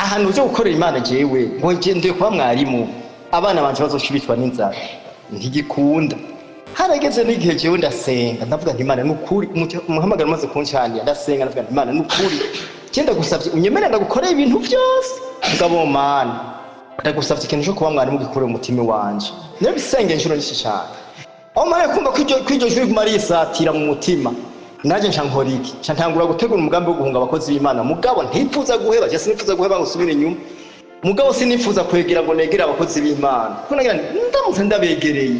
Ahantu uje gukorera Imana, jewe ngo ngendeye kuba mwarimu, abana banje bazoshibishwa n'inzara, ntigikunda. Harageze n'igihe jewe ndasenga, ndavuga nti: "Imana, nukuri umuhamagaro umaze kuncanira." Ndasenga, ndavuga nti: "Imana, nukuri je ndagusavye unyemere ndagukoreye ibintu byose, mugabo Mana, ndagusavye ikintu cyo kuba mwarimu gikurire umutima wanje." Niyo bisenge inshuro nyinshi cyane. Aho mara kumva ko iryo jwi riguma risatira mu mutima, nanjye nca nkora iki? Nca ntangura gutegura umugambi wo guhunga abakozi b'Imana. Mugabo ntifuza guheba, je sinifuza guheba ngo usubire inyuma, mugabo sinifuza kwegera ngo negere abakozi b'Imana, kuko nagira nti ndamutse ndabegereye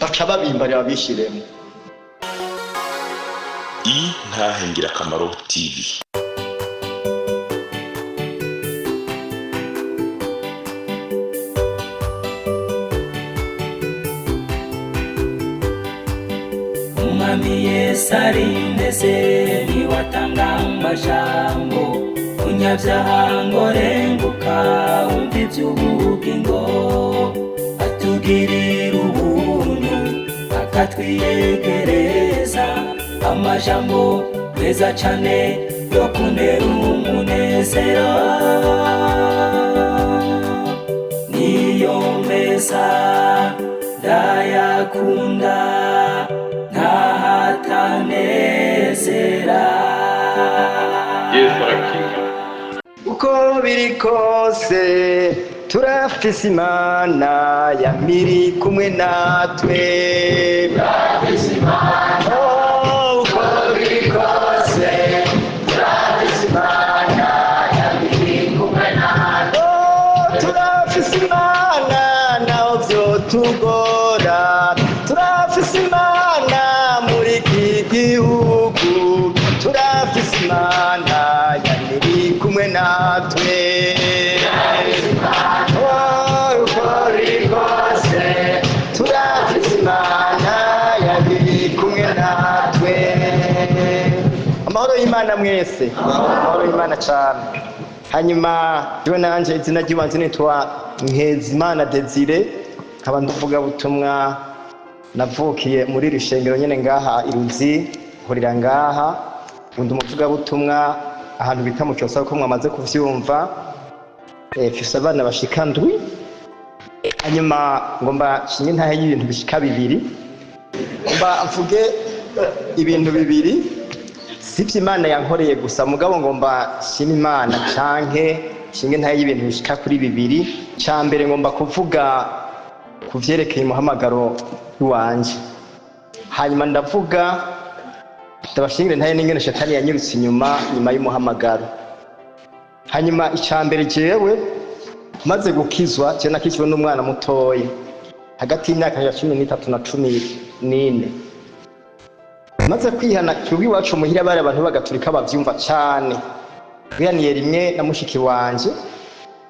baca babimbarira babishiremo. Intahe Ngirakamaro TV. Umwami Yesu arindeze, niwe atanga amajambo. Munyabyaha ngo renguka, wumva iby'ubugingo. Atugirira ubuntu, akatwiyegereza amajambo meza cane yo kuntera umunezero. Niyo meza, ndayakunda, ntahatanezera. Yesu arakiza. Uko biri kose turafise Imana yamiri kumwe natwe. Oh, uko biri kose turafise Imana yamiri kumwe natwe. Oh, turafise Imana naho vyotugora, turafise Imana muri iki gihugu, turafise Imana yamiri kumwe natwe. Oh, uko biri kose turafise Imana yamiri kumwe natwe. Amahoro y'Imana mwese, amahoro y'Imana cyane. Hanyuma jewe nanje izina ry'ibanze nitwa Nkezimana Desire, nkaba nduvuga butumwa. Navukiye muri iri shengero nyene ngaha iruzi, nkorera ngaha, undi umuvugabutumwa ahantu bita mu Cyosa, ko mwamaze kuvyumva. Mfise abana bashika ndwi. Hanyuma ngomba nshinge intahe y'ibintu bishika bibiri, ngomba mvuge ibintu bibiri. Sivyo Imana yankoreye gusa, mugabo ngomba nshime Imana canke nshinge intahe y'ibintu bishika kuri bibiri. Ca mbere, ngomba kuvuga ku vyerekeye umuhamagaro wanje. Hanyuma ndavuga, ndabashingire intahe n'ingene shetani yanyirutse inyuma nyuma y'umuhamagaro. Hanyuma ica mbere, jewe maze gukizwa, je nakijwe n'umwana mutoya hagati y'imyaka ya 13 na 14. Maze kwihana, twebwe iwacu muhira bari abantu b'abagatolika bavyumva cane. Wihaniye rimwe na mushiki wanje,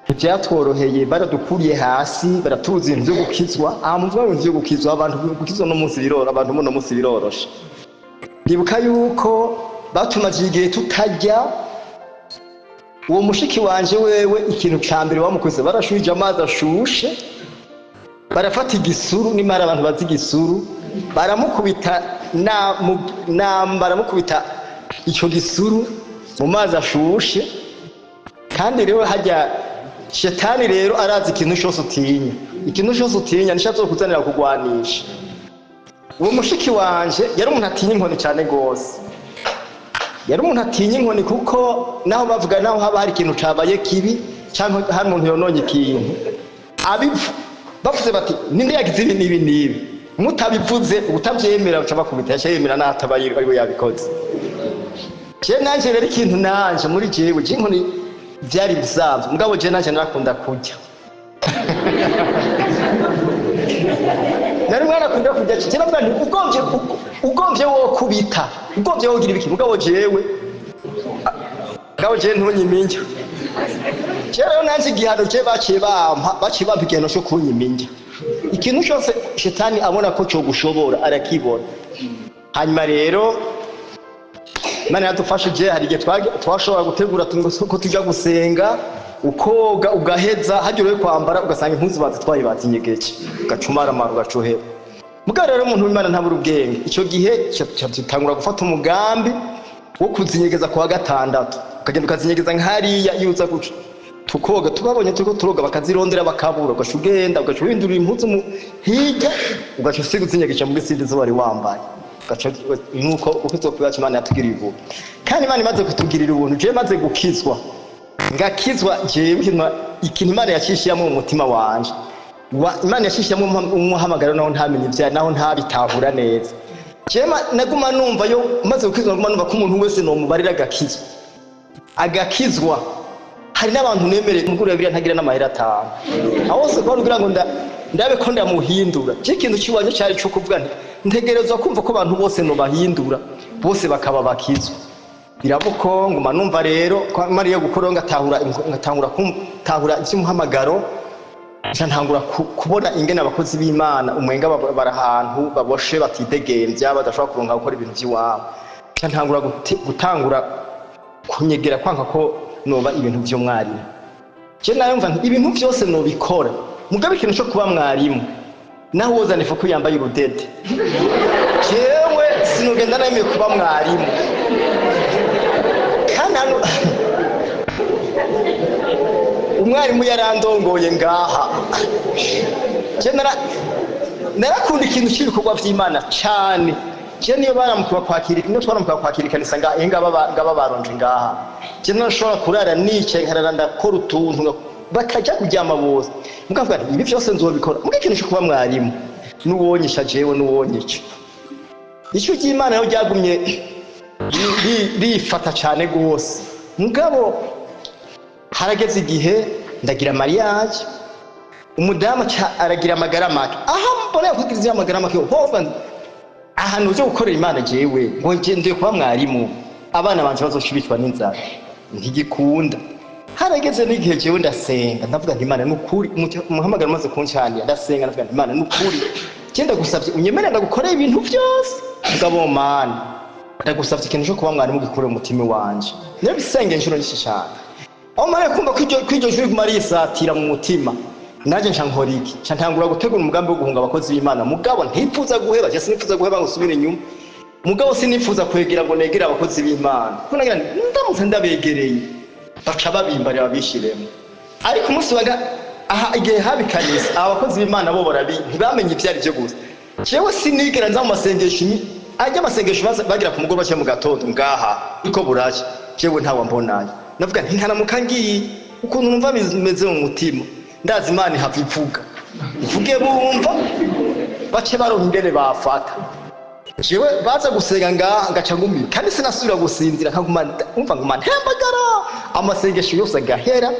ntivyatworoheye, baradukuriye hasi, baratubuza ibintu vyo gukizwa. Aha muvuga ibintu vyo gukizwa, abantu gukizwa no munsi birora, abantu muno munsi biroroshe. Ndibuka yuko batumaje igihe tutarya. Uwo mushiki wanje wewe, ikintu ca mbere bamukoze, barashuhije amazi ashushe, barafata igisuru, nimara abantu bazi igisuru, baramukubita baramukubita ico gisuru mu mazi ashushe. Kandi rero hajya shetani rero arazi ikintu cyose utinya, ikintu cyose utinya nico azokuzanira kugwanisha. Uwo mushiki wanje yari umuntu atinya inkoni cyane gose, yari umuntu atinya inkoni, kuko naho bavuga, naho haba hari ikintu cabaye kibi cyangwa hari umuntu yononye ikintu, abivu bavuze bati: "Ninde yagize ibi n'ibi n'ibi?" Mutabivuze, utavyemera, baca bakubita. Yaca yemera naho atabaye ariwe yabikoze. Je nanje rero, ikintu nanje muri jewe, je inkoni vyari bisanzwe, mugabo je nanje narakunda kurya, nari mwana akunda kurya. Je navuga nti ugomvye wokubita, ugomvye wogira ibiki, mugabo jewe ntunyima indya. Je rero nanje igihano je baciye bampa igihano co kunyima indya. Ikintu cyose shetani abona ko cogushobora arakibona. Hanyuma rero Imana yadufashije, hari igihe twashobora gutegura ko tuja gusenga, ukoga ugaheza, hajya uri kwambara ugasanga impuzu bazitwaye, bazinyegeje, ugacumaramara, ugacuhera. Mugabo rero umuntu w'Imana ntabura ubwenge. Icyo gihe dutangura gufata umugambi wo kuzinyegeza kuwa gatandatu, ukagenda ukazinyegeza nk'hariya. Iyo uza guca Tukoga, tubabonye turiko turoga, bakazirondera bakabura. Ugaca ugenda, ugaca uhindurira impuzu hirya, ugaca usiga uzinyegeje muri sindi zo wari wambaye. Ugaca nuko uko iwacu Imana yatugiriye ubuntu. Kandi Imana imaze kutugirira ubuntu, jewe maze gukizwa, ngakizwa, jewe ikintu Imana yacishiyemo mu mutima wanje, Imana yacishiyemo umuhamagaro, naho ntamenye ivyayo, naho ntabitahura neza. Jewe naguma numva yo maze gukizwa, naguma numva ko umuntu wese nomubarira agakizwa, agakizwa. Hari n'abantu nemereye umugore wa Bibiliya ntagira n'amahera 5, aho hose kuba kugira ngo ndabe ko ndamuhindura. Je ikintu ciwanje cari co kuvuga nti ntegerezwa kumva ko abantu bose nobahindura, bose bakaba bakizwa. Birabuko nguma numva rero ko mariye gukora, ngatahura kumtahura ivy'umuhamagaro. Nca ntangura kubona ingene abakozi b'Imana umwenga bari ahantu baboshe, batidegemvya, badashobora kuronka gukora ibintu vy'iwabo. Nca ntangura gutangura kunyegera, kwanka ko noba ibintu vy'umwarimu. Je nayo mva nti ibintu vyose nobikora, mugabe ikintu co kuba mwarimu, naho wozana ifuku yambaye urudede, jewe sinogenda nemeye kuba mwarimu. Kandi hano umwarimu yarandongoye ngaha. Je narakunda ikintu cy'ibikorwa vy'Imana cane. Je niyo baramuka kwakira, niyo twaramuka kwakira ikanisa ngaha, ngaba baronje ngaha, je narashobora kurara nicaye, nkarara ndakora utuntu, bakaja kuryama bose. Mukavuga nti ibi vyose nzobikora, muga ikintu cyo kuba mwarimu, n'uwonyisha jewe n'uwonyica. Icyo ry'Imana rero ryagumye rifata cane gose. Mugabo harageze igihe ndagira mariage, umudamu aragira amagara make. Aha mbona yakugira amagara make, hova ahantu uje gukorera Imana, jewe ngo ngiye kuba mwarimu, abana banje bazoshibishwa n'inzara, ntigikunda. Harageze n'igihe jewe ndasenga, ndavuga nti Imana nukuri, umuhamagaro umaze kuncanira, ndasenga ndavuga nti Imana nukuri, je ndagusavye unyemerere ndagukorera ibintu byose, mugabo Mana ndagusavye ikintu cyo kuba mwarimu gikure umutima wanje. Narabisenga inshuro nyinshi cyane. Aho mara kumva ko iryo jwi riguma risatira mu mutima, nanjye nca nkora iki? Nca ntangura gutegura umugambi wo guhunga abakozi b'Imana. Mugabo ntifuza guheba, je sinifuza guheba ngo usubire inyuma, mugabo sinifuza kwegera ngo negere abakozi b'Imana, kuko nagira nti ndamutse ndabegereye baca babimbarira babishiremo. Ariko umunsi waga aha igihe haba ikanisa, aba bakozi b'Imana bo barabi ntibamenye ibyo ari byo gusa. Jewe sinigera nza mu masengesho, ajya amasengesho bagira ku mugoroba cyangwa mu gatondo ngaha uko buracya, jewe ntawe mbonayo. Navuga nti nkaramuka ngiye, ukuntu numva bimeze mu mutima, ndazi Imana ihava ivuga, ivuge bumva, bace baronka ingene bafata. Jewe baza gusenga ngaha ngaca ngumira, kandi sinasubira gusinzira, nkaguma umva nguma ntembagara, amasengesho yose agahera,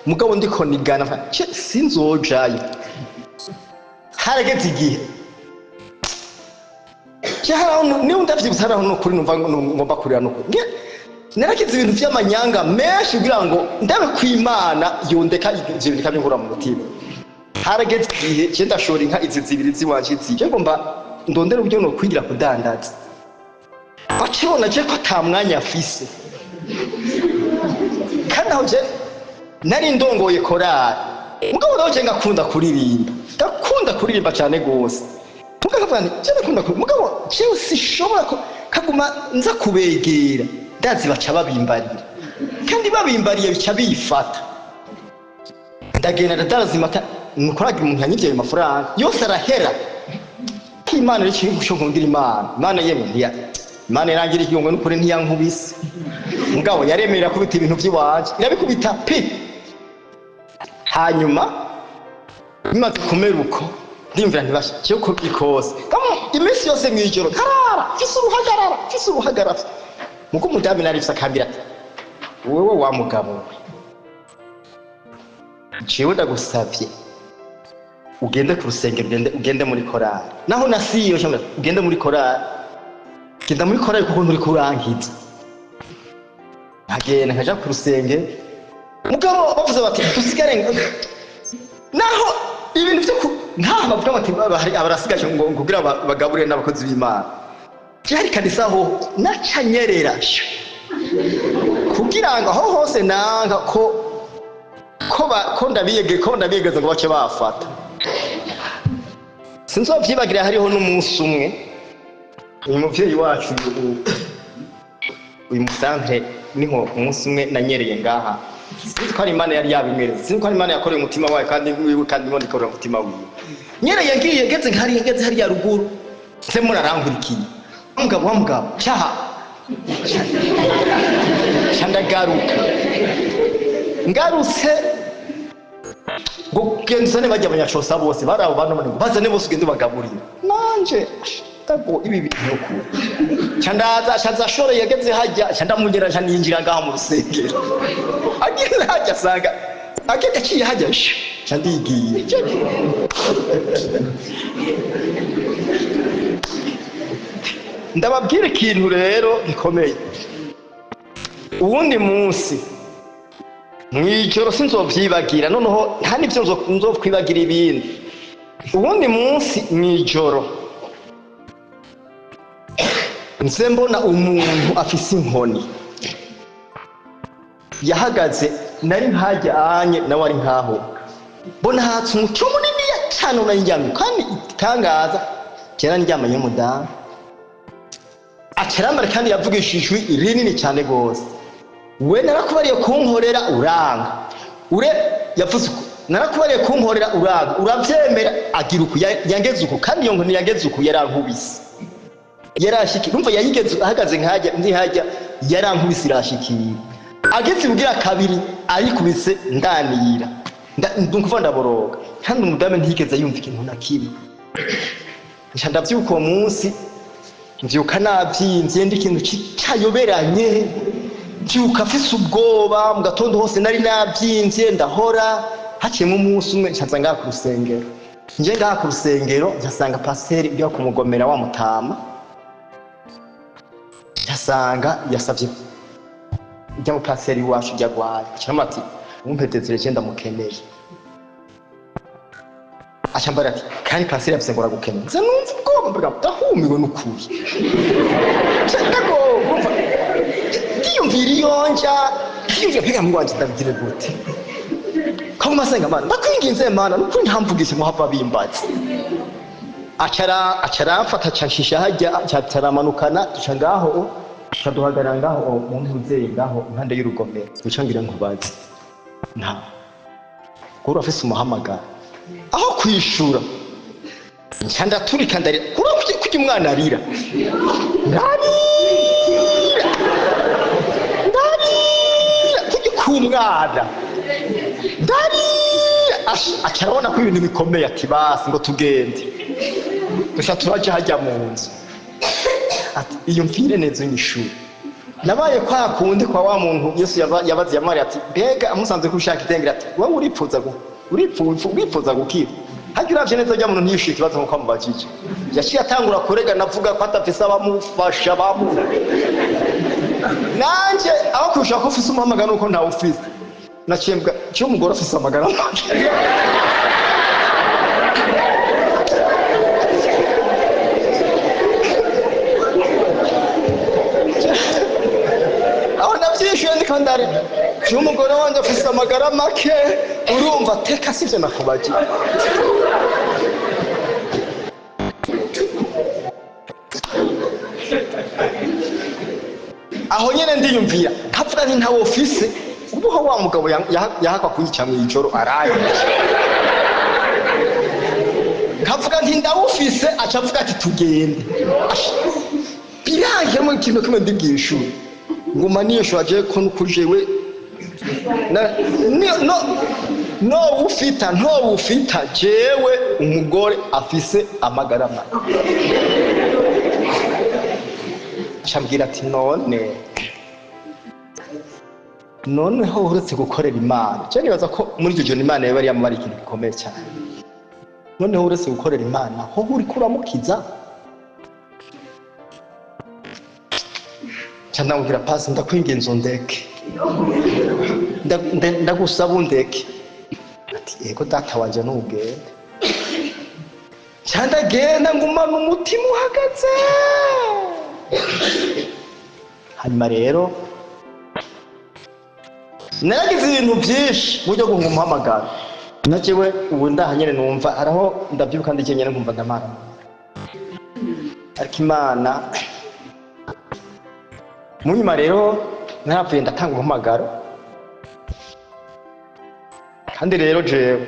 mugabo ndiko nigana mva, ce sinzojayo. Harageze igihe je haraho niba ndavyibutse, haraho nukuri numva ngomba kurira. Nukuri narakize ibintu vy'amanyanga menshi kugira ngo ndabe ko Imana yondeka ivyo bintu ikabinkura mu mutima. Harageze igihe je ndashora inka izi zibiri ziwanje, izi je ngomba ndondera uburyo nokwigira kudandaza, bakibona je ko ata mwanya afise. Kandi aho je nari ndongoye korali, mugabo naho je ngakunda kuririmba, ndakunda kuririmba cyane gose. Mugabo nkavuga nti je ndakunda kuririmba, mugabo jewe sishobora ko kaguma nza kubegera, ndazi baca babimbarira, kandi babimbariye bica bifata. Ndagenda ndadaraza imata, nukoraga umuntu yanyivye ayo mafaranga yose arahera. Ko Imana rero ikintu cyo nkundira Imana, Imana yemwe ntiya Imana irangira ikiyongo n'ukuri ntiyankubise, mugabo yaremera kubita ibintu by'iwanje, irabikubita pi. Hanyuma bimaze kumera uko, ndiyumvira ntibasha cyo kubikose iminsi yose mw'ijoro karara mfise uruhagarara, mfise uruhagarara. Muko umudamu nari mfise akambira ati wewe wa mugabo we, jewe ndagusavye ugende ku rusengero, ugende muri korali, naho nasiyo cyangwa ugende muri korali, genda muri korali kuko nturi kurangiza. Nkagenda nkaja ku rusengero, mugabo bavuze bati dusigare naho ibintu byo ntaho bavuga bati barasigaje ngo kugira bagaburire n'abakozi b'Imana. Byari kanisa ho naca nyerera kugira ngo aho hose nanga ko ko ndabiyegeza ngo bace bafata. Sinzovyibagira, hariho n'umunsi umwe uyu muvyeyi wacu, uyu musantre, niho umunsi umwe nanyereye ngaha. Sinzi ko ari Imana yari yabimweretse, sinzi ko ari Imana yakoreye umutima wayo kandi wiwe, kandi Imana ikorera umutima wiwe. Nyene yagiye ngeze hariya, ngeze hariya ruguru, nse murarangurikiye wa mugabo, wa mugabo cyaha ca ndagaruka. Ngarutse ngo genda uzane bajya abanyacosa bose bari abo bantu, ngo bazane bose ugende ubagaburire. Nanje ndago ibi bintu kure, ca ndaza, ca nza ashoreye, yageze hajya ca ndamugera, ca ninjira ngaho mu rusengero. Ageze hajya asanga ageze aciye hajya, ca ndigiye. Ndababwira ikintu rero gikomeye. Uwundi munsi mwijoro sinzovyibagira, noneho nta nivyo nzokwibagira ibindi. Uwundi munsi mwijoro nze mbona umuntu afise inkoni yahagaze, nari nkajya anye nawe ari nkaho, mbona hatse umuco muniniya cane, unayindyamye kandi itangaza jena ndyamanye n'umudamu. Acarambara kandi yavugisha ijwi rinini cyane gose: "We narakubariye kunkorera uranga." Ure yavuze uko: "Narakubariye kunkorera uranga, uravyemera." Agira uku, yangeze uku, kandi iyo nkoni yangeze uku yarankubise, yarashikiye. Urumva yayigeze ahagaze nkajya ndi hajya, yarankubise irashikiye. Ageze ibugira kabiri ayikubise ndanira, ndumva ndaboroga, kandi umudamu ntiyigeze yumva ikintu na kimwe. Nca ndavyuka uwo munsi, mvyuka navyimvye, ndi ikintu cayoberanye, mvyuka mfise ubwoba. Mu gatondo hose nari navyimvye, ndahora. Haciyemwo umunsi umwe, nca nza ngaha ku rusengero. Nje ngaha ku rusengero nsanga pasiteri ujya kumugomera wa mutama, nsanga yasavye ujya mu pasiteri wacu ujya agwaye, aca ati: "Umpedezere je ndamukeneye." Aca ambara ati: "Kandi pasiteri yavuze ngo aragukeneye." Nza numva ubwoba, mvuga ndahumiwe n'ukuri. Ndago urumva ndiyumvira iyo nja, ndiyumvira mbega mu wanje ndabigire gute? Kaguma asenga: "Mana, ndakwinginze Mana, nukuri ntamvugishe ngo hava bimbaze." Acara acaramfata, aca nshisha hajya, aca taramanukana, duca ngaho, duca duhagarara ngaho mu ntuzeye ngaho impande y'urugomero. Duca ngira nkubaze, nta kuri afise umuhamagaro aho kwishura, nca ndaturika ndarira. Kuri kurya umwana arira, ndarira, ndarira kurya k'umwana, ndarira. Aca arabona ko ibintu bikomeye, ati: "Basi ngo tugende." Duca turaja hajya mu nzu, ati: "Iyumvire neza unyishure." Nabaye kwa kundi kwa wa muntu Yesu yabaze yamari ati: "Mbega amusanze ko ushaka itengera?" Ati: "Wowe uripfuza uripfuza gukira?" Hajya uravye neza rya muntu ntiyishuye ikibazo nkuko amubajije, yaciye atangura kuregana avuga ko adafise abamufasha bamu. Nanje aho kurusha ko ufise umuhamagaro nuko ntawufise, naciye mbwa ciye umugore afise amagara make. Aho navyishuye ndiko ndarira: "Ciye umugore wanje afise amagara make." Urumva teka sivyo nakubajije. Aho nyene ndiyumvira nkavuga nti ntawe ufise ubuho wa mugabo yahakwa kunyica mw'ijoro arayica. Nkavuga nti ndawufise, aca avuga ati: "Tugende." Birangira mu kintu kimwe ndibwishura nguma niyishura je ko nukujewe no no ufita ntowufita, jewe umugore afise amagara mabi. Acambwira ati: "None noneho uretse gukorera Imana?" Je nibaza ko muri iryo joro Imana yaba yamubara ikintu gikomeye cyane. "Noneho uretse gukorera Imana, ho uriko uramukiza?" Nca ndamubwira: "Pasi, ndakwinginze undeke. Ndagusaba undeke." Ati: "Yego data wanje, ntugende." Nca ndagenda ngumana umutima uhagaze. Hanyuma rero naragize ibintu byinshi mu buryo bwo umuhamagaro. Na jewe ubu ndaha nyene numva haraho ndavyibuka ndi jenyene nkumva ndamara, ariko Imana munyuma rero naravuye ndatanga umuhamagaro. Kandi rero jewe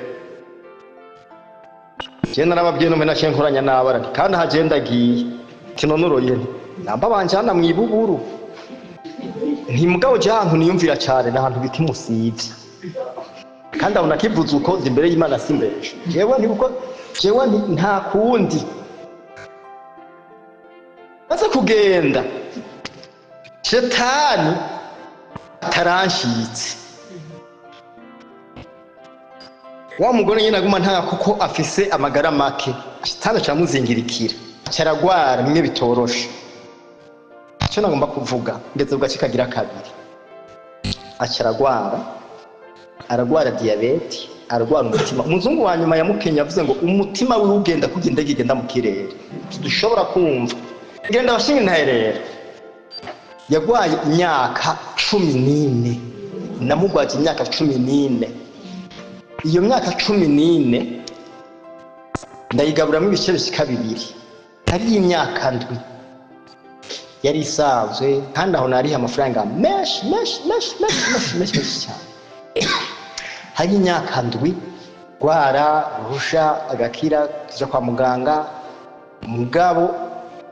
je narababwiye none naciye nkoranya n'abana nti kandi aha je ndagiye tinonuroye nti namba banjana mw'ibuburu nti mugabo je ahantu niyumvira cane n'ahantu bita imusivya. Kandi aho nakivuze uko nzi imbere y'Imana simbeshe. Jewe nti uko jewe nti nta kundi maze kugenda shetani ataranshitse. Wa mugore nyine aguma ntanga kuko afise amagara make, shetani acamuzingirikira caragwara bimwe bitoroshe. Ico nagomba kuvuga ngeze ku gace kagira kabiri, acaragwara, aragwara diyabete, aragwara umutima. Umuzungu wa nyuma yamukenye yavuze ngo umutima wiwe ugenda kurya indege igenda mu kirere, dushobora kumva genda bashinga intahe. Rero yagwaye imyaka 14, namugwaje imyaka 14. Iyo myaka 14 ndayigaburamwo ibice bishika bibiri. Hari imyaka 7 yari isanzwe, kandi aho nariha amafaranga menshi menshi menshi menshi menshi menshi menshi cyane. Hari imyaka 7 rwara ruhusha agakira tuja kwa muganga, mugabo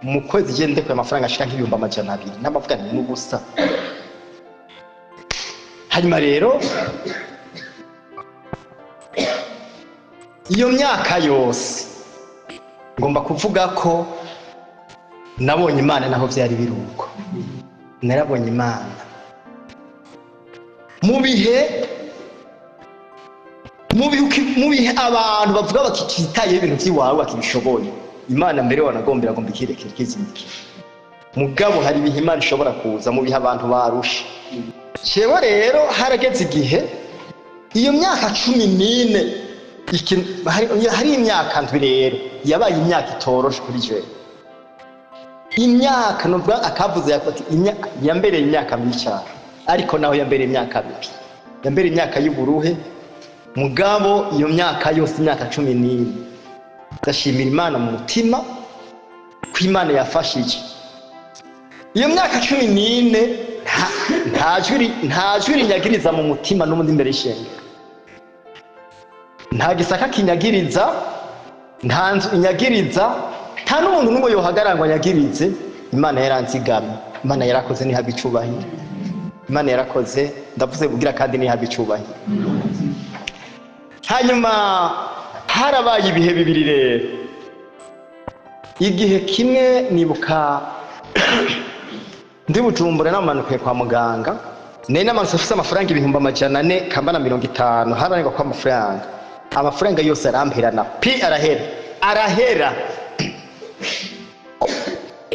mu kwezi je ndekuye amafaranga ashika nk'200,000 n'amavuga nti n'ubusa. Hanyuma rero iyo myaka yose ngomba kuvuga ko nabonye Imana naho vyari biruko, narabonye Imana mu bihe mu bihe abantu bavuga bati twitaye ibintu by'iwawe bakibishoboye. Imana mbere wanagombera ngo mbikirekere kizindikire, mugabo hari ibihe Imana ishobora kuza mu bihe abantu barusha. Jewe rero harageze igihe iyo myaka 14 hari imyaka 7 rero yabaye imyaka itoroshe kuri jewe. Imyaka nubwo akavuze yakati yambereye imyaka mibi cyane, ariko naho yambereye imyaka mibi, yambereye imyaka y'uburuhe, mugabo iyo myaka yose imyaka 14 ndashimira Imana mu mutima ko Imana yafashije. Iyo myaka 14 nta jwi rinyagiriza mu mutima n'ubundi imbere y'ishengero, nta gisaka kinyagiriza, nta nzu inyagiriza, nta n'umuntu n'umwe yohagarara ngo anyagirize. Imana yaranzigamye, Imana yarakoze ntihabwe icubahiro. Imana yarakoze, ndavuze kugira kandi ntihabwe icubahiro. Hanyuma harabaye ibihe bibiri rero. Igihe kimwe nibuka ndi Bujumbura namanukiye kwa muganga, nari namanutse mfise amafaranga 450,000 kamba na 50, haranirwa kwa amafaranga yose aramperana pi, arahera arahera.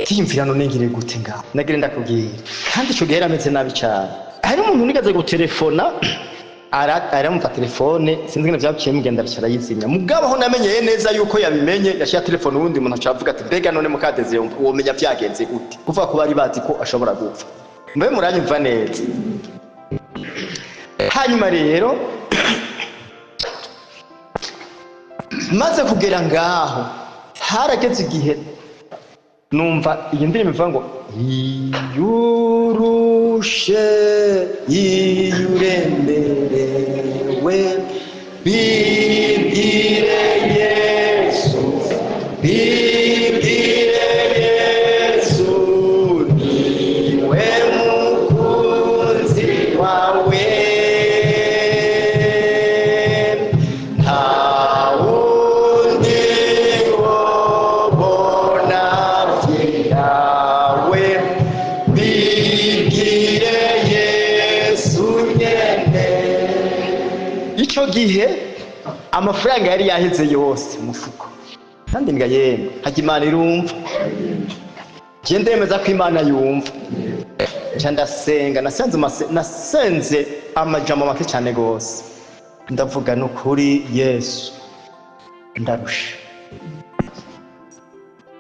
Tiyumvira none ngire gute ngaho, nagire ndakubwira. Kandi ico gihe yarameze nabi cyane. Hari umuntu nigeze gutelefona, aramva telefone, sinzi ingene vyaciye mugenda bicara yizimya. Mugabo aho namenyeye neza yuko yabimenye, yaciye telefone uwundi muntu acavuga ati mbega none mukadeze womenya vyagenze gute, kuvuga ko bari bazi ko ashobora gupfa. Mbe muranyumva neza. Hanyuma rero maze kugera ngaho harageze igihe numva iyi ndirimbo ivuga ngo iyurushe iyuremerewe bibwire Yesu, bibwire Yesu niwe mukunzi wawe, nta wundi wobona vyawe, bibwire Yesu nyene. Ico gihe amafaranga yari yaheze yose mufuko, kandi mbwa yemwe hajya Imana irumva, je ndemeza ko Imana yumva. Nca ndasenga, nasenze amajambo make cyane gose, ndavuga nukuri Yesu ndarusha.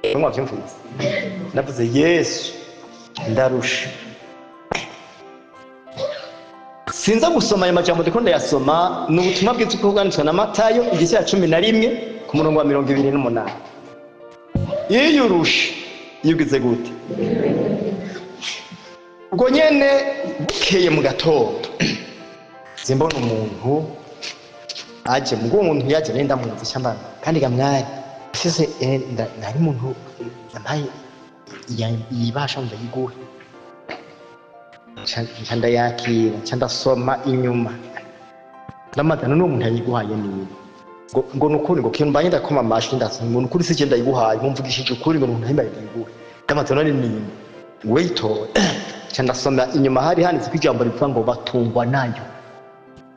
Mwe mwavyumvise, ndavuze Yesu ndarusha. Sinza gusoma ayo majambo, ndiko ndayasoma. Ni ubutumwa bwiza uko bwanditswe na Matayo igice cya 11 ku murongo wa 28. Iyo urusha iyo ugize gute? Ubwo nyene bukeye mu gatondo zimbona umuntu Aje mugo uwo muntu yaje nari ndamuzi cyambana kandi gamwari sise nari umuntu yampaye iyibasha ndayiguhe, nca ndayakira, nca ndasoma inyuma, ndamaze none uwo muntu yayiguhaye niwe ngo nukuri ngo kintu mbanye ndakoma amashi ndasoma ngo nukuri sije ndayiguhaye, nkumvugishije ukuri ngo umuntu yayimbaye ndayiguhe. Ndamaze none niwe wayitore, nca ndasoma inyuma hari handitse ko ijambo rivuga ngo batungwa nayo.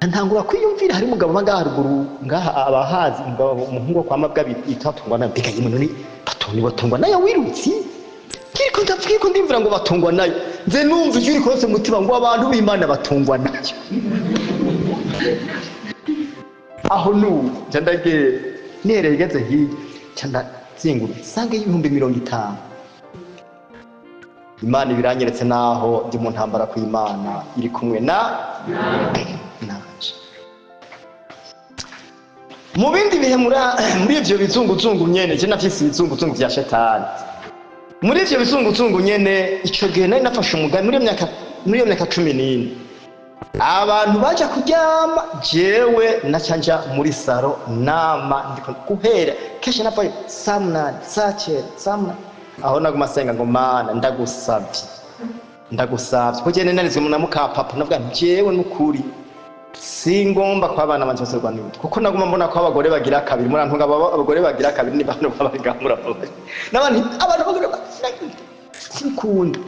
Ntangura kwiyumvira hari umugabo ngaha haruguru ngaha abahazi, umugabo umuhungu wo kwa mabwa bita batungwa nayo. Mbega yimwe none batungwa batungwa nayo wirutsi kiriko ndavuga ko ndimvira ngo batungwa nayo, nze numva ijwi rikorotse mu mutima ngo abantu b'Imana batungwa nayo. Aho nubu nca ndagenda nihereye igeze hirya, nca ndazingura nsanga 50,000. Imana ibiranyeretse naho ndi mu ntambara ku Imana iri kumwe na nanje. Mu bindi bihe muri ivyo bizunguzungu nyene, je nafise ibizunguzungu vya shetani. Muri ivyo bizunguzungu nyene, ico gihe nari nafashe umugambi muri iyo myaka 14. Abantu baja kuryama, jewe naca nja muri saro nama ndiko guhera kenshi navayo saa 8, saa 9, saa 8. Aho naguma senga ngo Mana ndagusavye, ndagusavye ko jewe narizwe na mukapapa, navuga nti jewe nukuri singomba ko abana banje baserwa n'ibindi, kuko naguma mbona ko abagore bagira kabiri murantunga, abagore bagira kabiri ni bantu babagamura n'abandi abantu bagore sinkunda.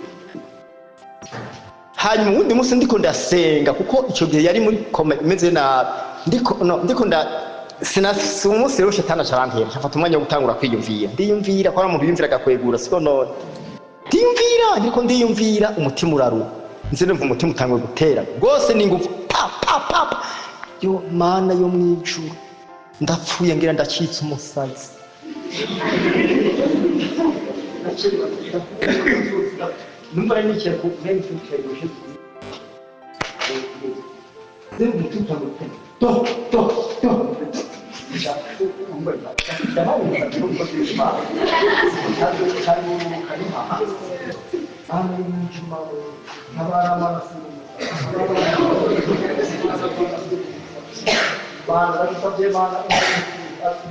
Hanyuma uwundi munsi ndiko ndasenga, kuko ico gihe yari muri koma imeze nabi, ndiko no, ndiko nda sinasi umunsi rero shetani acarantera, nshafata umwanya wo gutangura kwiyumvira, ndiyumvira ko ari umuntu yiyumvira agakwegura, siko none ndiyumvira, ndiko ndiyumvira umutima uraruha, nze numva umutima utanguye gutera rwose n'ingufu pa pa pa pa, yo Mana yo mwijuru ndapfuye ngira ndacitse umusazi. Numva nari nicaye ku nari nicaye ku rushe. Nze umutima utanguye gutera do do do.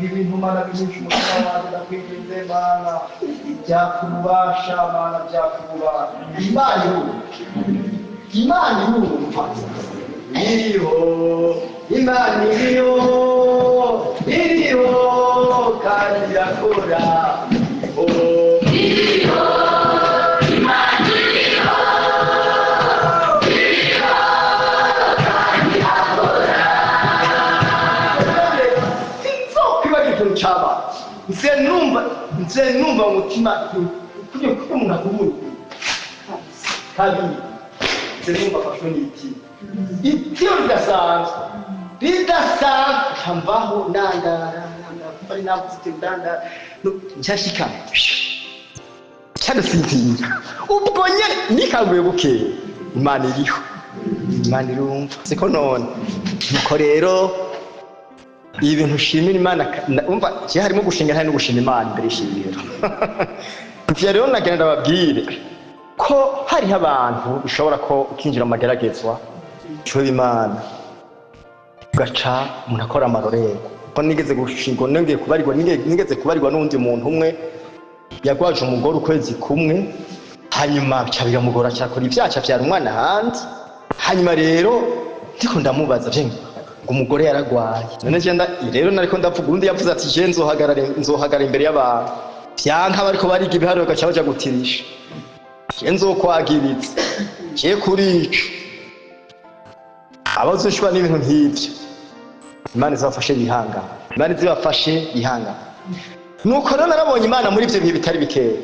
Ibintu Mana binyinshi umutima wanjye ndakwinginze Mana byakubasha Mana byakubasha. Imana irumva, Imana irumva, iriho, Imana iriho, iriho kandi irakora. Iriho, Imana iriho, iriho kandi irakora. Sinzokwibagira ikintu cyabaye, nze numva, nze numva mu mutima kugira ngo umuntu ahumure kabiri, nze numva afashwe n'iti itiro ridasanzwe ridasanzwe, nkamvaho ndandara ndandara, kumva ari navuze itiro ndandara nshashika cyadasinzira ubwo nyene nikanguye bukeye. Imana iriho, Imana irumva, siko none nuko rero ibi bintu ushimira Imana umva je harimo gushinga hari no gushima Imana imbere y'ishingiro. Ivyo rero nagira ndababwire ko hariho abantu bishobora ko ukinjira mu mageragezwa ushobora Imana ugaca umuntu akora amarorerwa. Ko nigeze gushingwa, nongeye kubarirwa, nigeze kubarirwa n'uwundi muntu umwe yagwaje umugore ukwezi kumwe, hanyuma bica biramugora cyakora ibyaha abyara umwana ahandi. Hanyuma rero ndiko ndamubaza vye ngo umugore yaragwaye, none je rero nariko ndavuga, undi yavuze ati je nzohagarara imbere y'abantu vyanka bariko bariga ibiharuro gaca baja gutirisha, je nzokwagiriza je kurica abazoshwa n'ibintu nk'ivyo. Imana izabafashe bihangane, Imana izabafashe bihangane. Nuko rero narabonye Imana muri ivyo bihe bitari bikeya.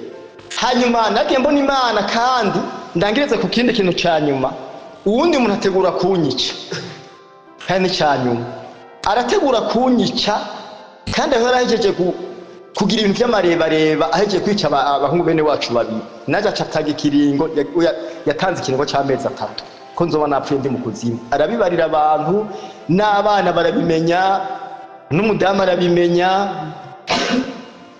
Hanyuma nagiye mbona Imana kandi ndangirize ku kindi kintu ca nyuma. Uwundi muntu ategura kunyica, kandi ca nyuma arategura kunyica, kandi aho yarahejeje kugira ibintu vy'amarebareba, ahejeje kwica abahungu bene wacu babiri, naje aca atanga ikiringo, yatanze ikiringo c'amezi 3 ko nzoba napfuye ndi mu kuzimu. Arabibarira abantu n'abana barabimenya, n'umudamu arabimenya,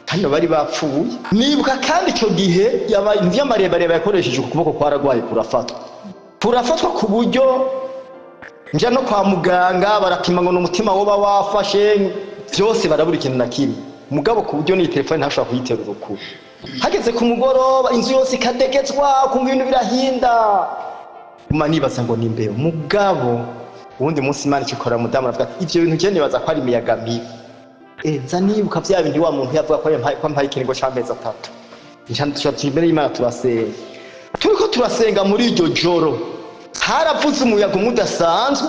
kandi bari bapfuye. Nibuka kandi ico gihe yabaye ibintu vy'amarebareba yakoresheje ukuboko kwaragwaye kurafatwa, kurafatwa ku buryo Nja no kwa muganga, barapima ngo ni umutima woba wafashe, byose barabura ikintu na kimwe. Mugabo ku buryo n'iyi telefone ntashobora kuyitera urukuru. Hageze ku mugoroba, inzu yose ikadegetswa, ukumva ibintu birahinda. Guma nibaza ngo ni imbeho. Mugabo uwundi munsi Imana ikikora, mudamu aravuga ati ivyo bintu je nibaza ko ari imiyaga mibi. Nza nibuka vya bindi wa muntu yavuga ko yampaye, ko ampaye ikiringo c'amezi 3. Nca tuca imbere y'Imana, turasenga. Turiko turasenga muri iryo joro, haravuze umuyaga umwe udasanzwe,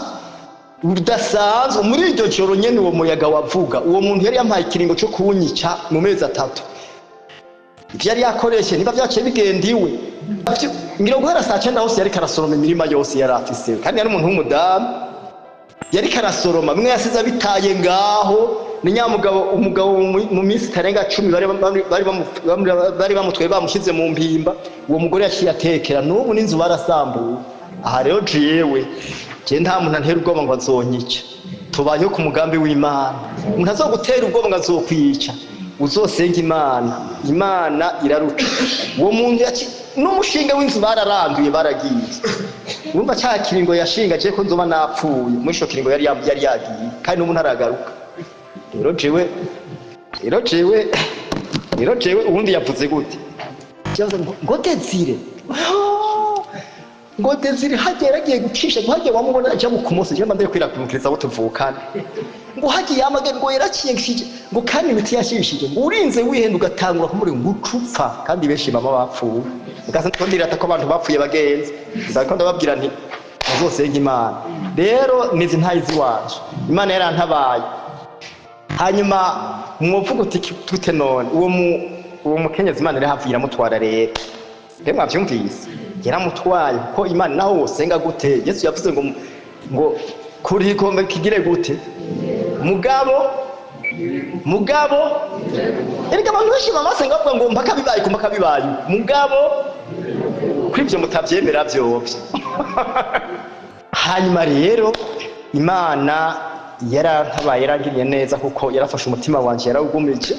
udasanzwe. Muri iryo joro nyene uwo muyaga wavuga, uwo muntu yari yampaye ikiringo co kunyica mu mezi 3, ivyo yari yakoresheje niba vyaciye bigenda iwe. Ngira guhera saa 9 hose yariko arasoroma imirima yose yari afise, kandi yari umuntu w'umudamu, yariko arasoroma bimwe yasize abitaye ngaho. Ni nyamugabo, umugabo mu minsi itarenga 10 bari bamutwaye, bamushyize mu mpimba. Uwo mugore yaciye atekera, n'ubu n'inzu barasambuye. Aha rero jewe je nta muntu antera ubwoba ngo azonyica. Tubayeho ku mugambi w'Imana. Umuntu azogutera ubwoba ngo azokwica, uzosenga Imana, Imana iraruca. Uwo muntu n'umushinga w'inzu bararanduye, baragiye. Urumva ca kiringo yashinga je ko nzoba napfuye, muri ico kiringo yari yagiye, kandi n'ubu ntaragaruka. Rero jewe ubundi yavuze gute? Yavuze ngo Desire, ngo Desire hagiye yaragiye gucisha, ngo hagiye wamubona aja mu kumusi, je mba kwirakumukiriza abo tuvukana, ngo hagiye yamage, ngo yaraciye ngishije, ngo kandi imiti yashishije, ngo urinze wihenda ugatangura kumuri ngo ucupfa. Kandi benshi bama bapfuye. Ngasa ndiko ndirata ko abantu bapfuye bagenzi, ndako ndababwira nti muzosenga Imana. Rero nizi ntayizi wanje, Imana yarantabaye. Hanyuma mwovuga uti tute none uwo mukenyezi Imana iri hafi iramutwara. Rero mbe mwavyumvise, yaramutwaye, kuko Imana naho wosenga gute, Yesu yavuze ngo kuri igikombe kigire gute, mugabo erega abantu benshi bama basenga bavuga ngo mpaka bibaye, ku mpaka bibaye, mugabo kuri ivyo mutavyemera vyovyo. Hanyuma rero Imana yarantabaye, yarangiriye neza, kuko yarafashe umutima wanje yarawugumije.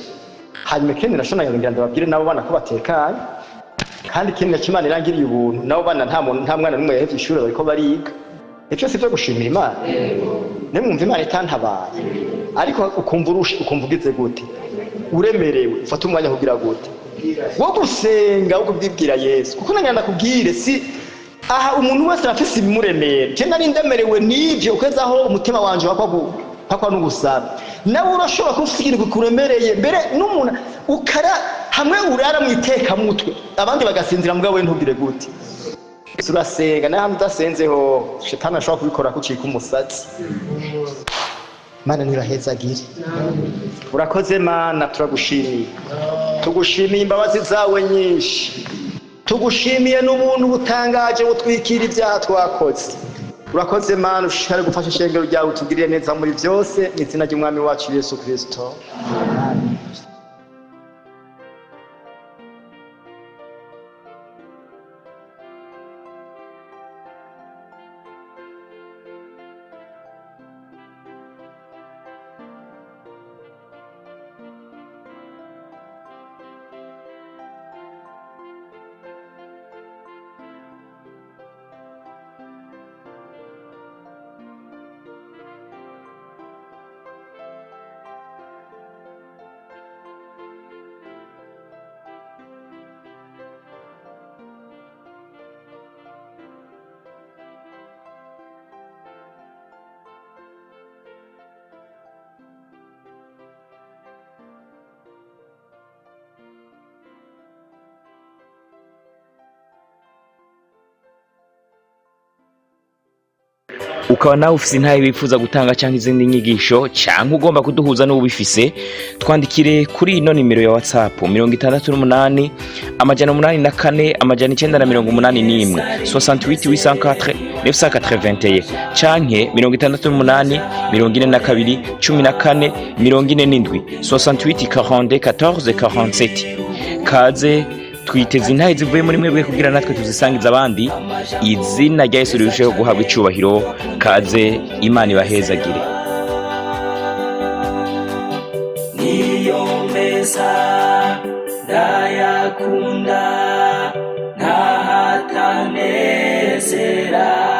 Hanyuma ikindi nashona ngira ndababwire, nabo bana ko batekanye. Kandi ikindi naco, Imana irangiriye ubuntu, nabo bana nta muntu, nta mwana n'umwe yahevye ishure, bariko bariga. Ivyo si vyo gushimira Imana? Nimwumva Imana itantabaye, ariko ukumva urushe, ukumva ugize gute, uremerewe, ufate umwanya kugira gute wo gusenga, wo kubwibwira Yesu. Kuko nangira ndakubwire, si aha umuntu wese arafise ibimuremera. Je nari ndemerewe n'ivyo, ukwezi aho umutima wanje wakwa n'ugusara. Nawe urashobora kuba ufise ikintu kikuremereye, mbere n'umuntu ukara hamwe urara mu itekamutwe, abandi bagasinzira, mugabo we ntugire gute, urasenga. Nawe hamwe udasenzeho, shetani ashobora kubikora kucika umusatsi. Mana ntibahezagire. Urakoze Mana, turagushimiye, tugushimiye imbabazi zawe nyinshi, tugushimiye n'ubuntu butangaje butwikira ibyaha twakoze. Urakoze Mana, ushishikare gufasha ishengero ryawe, utugirire neza muri byose, mu izina ry'Umwami wacu Yesu Kristo. Ukaba nawe ufise intahe wifuza gutanga cyangwa izindi nyigisho, cyangwa ugomba kuduhuza n'uwubifise, twandikire kuri ino nimero ya WhatsApp: 68 804 981, 68 804 981, canke 68 42 14 47, 68 42 14 47. Kaze, twiteze intahe zivuye muri mwebwe kugira natwe tuzisangiza abandi, izina rya Yesu rirusheho guhabwa icubahiro. Kaze, Imana ibahezagire. Niyo meza ndayakunda, ntahatanezera.